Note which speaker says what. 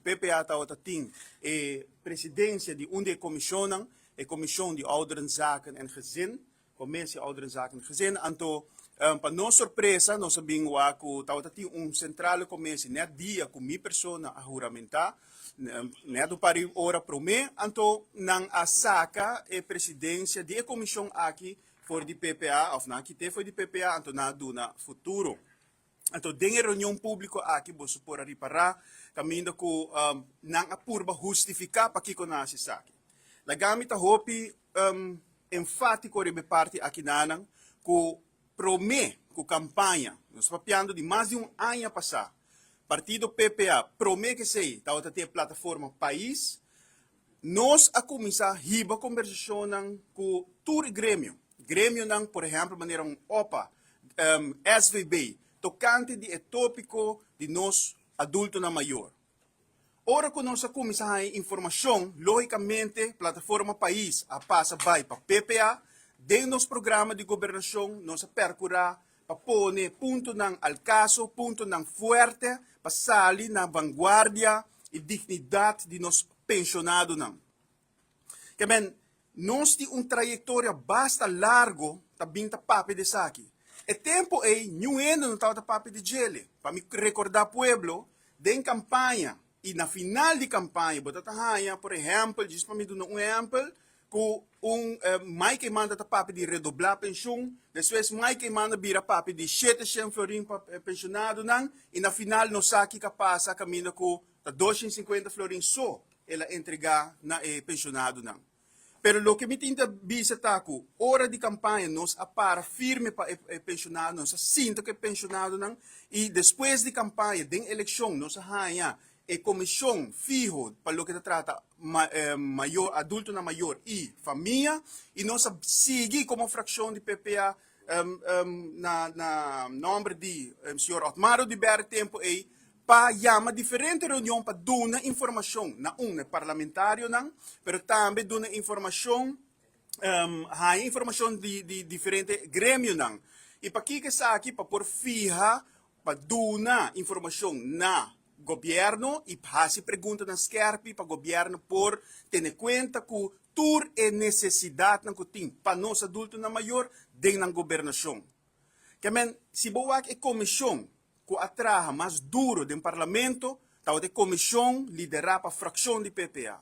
Speaker 1: PPA tabata tin e presidensia di un di e komishonnan, e komishon di Ouderenzaken en Gezin, Commissie Ouderenzaken en Gezin. Anto pa nos sorpresa nos a bin wak ku tabata tin un centrale commissie net dia ku mi persona a huramentá, net un par di ora promé. Anto nan a saka e presidensia di e komishon aki for di PPA, òf nan a kit'é for di PPA, anto nan a duna Futuro. Anto den e reunion públiko aki boso por a ripará kaminda ku nan a purba hustifiká pakiko nan a hasi esaki. Laga mi ta hopi enfátiko riba e parti akinanan ku promé ku kampaña, nos ta papiando di mas di un aña pasá, partido PPA promé ku esei tabata tin e plataforma Pais, nos a kuminsá hiba kombersashonnan ku tur e gremio. Gremionan, por ehèmpel manera un opa, SVB, tokante di e tópiko di nos adultonan mayor. Ora ku nos a kuminsá haña informashon, lógikamente Plataforma Pais a pasa bai pa PPA. Den nos programa di gobernashon nos a pèrkurá pa pone puntonan al kaso, puntonan fuerte pa sali na vanguardia i dignidat di nos penshonadonan. Ke men, nos tin un trayektoria basta largo ta bin ta papia di esaki. E tempu ei niun hende no tabata papia di djele. Pa mi rekordá pueblo, den kampaña i na final di kampaña bo ta ta haña, por ehèmpel, djis pa mi duna un ehèmpel, ku un Mike Eman ta ta papia di redoblá penshun, despues Mike Eman a bira papia di 700 florin pa penshonadonan i na final no sa kiko a pasa kaminda ku ta 250 florin so el a entregá na e penshonadonan. Pero loke mi tin ta bisa ta ku ora di kampaña nos a para firme pa e penshonadonan, nos a sinta ku e penshonadonan i despues di kampaña den elekshon nos a haña e komishon fiho pa loke ta trata mayor, adultonan mayor i famia i nos a sigui komo frakshon di PPA na nòmber di señor Otmar Oduber e tempu ei pa yama diferente reunion pa duna informashon na un e parlamentarionan, pero tambe duna informashon, haña informashon di diferente gremionan. I pakiko esaki? Pa por fiha, pa duna informashon na gobièrnu i hasi preguntanan skèrpi pa gobièrnu por tene kuenta ku tur e nesesidatnan ku tin pa nos adultonan mayor den nan gobernashon. Ke men, si bo wak e komishon ku a traha mas duro den parlamento tabata e komishon liderá pa frakshon di PPA.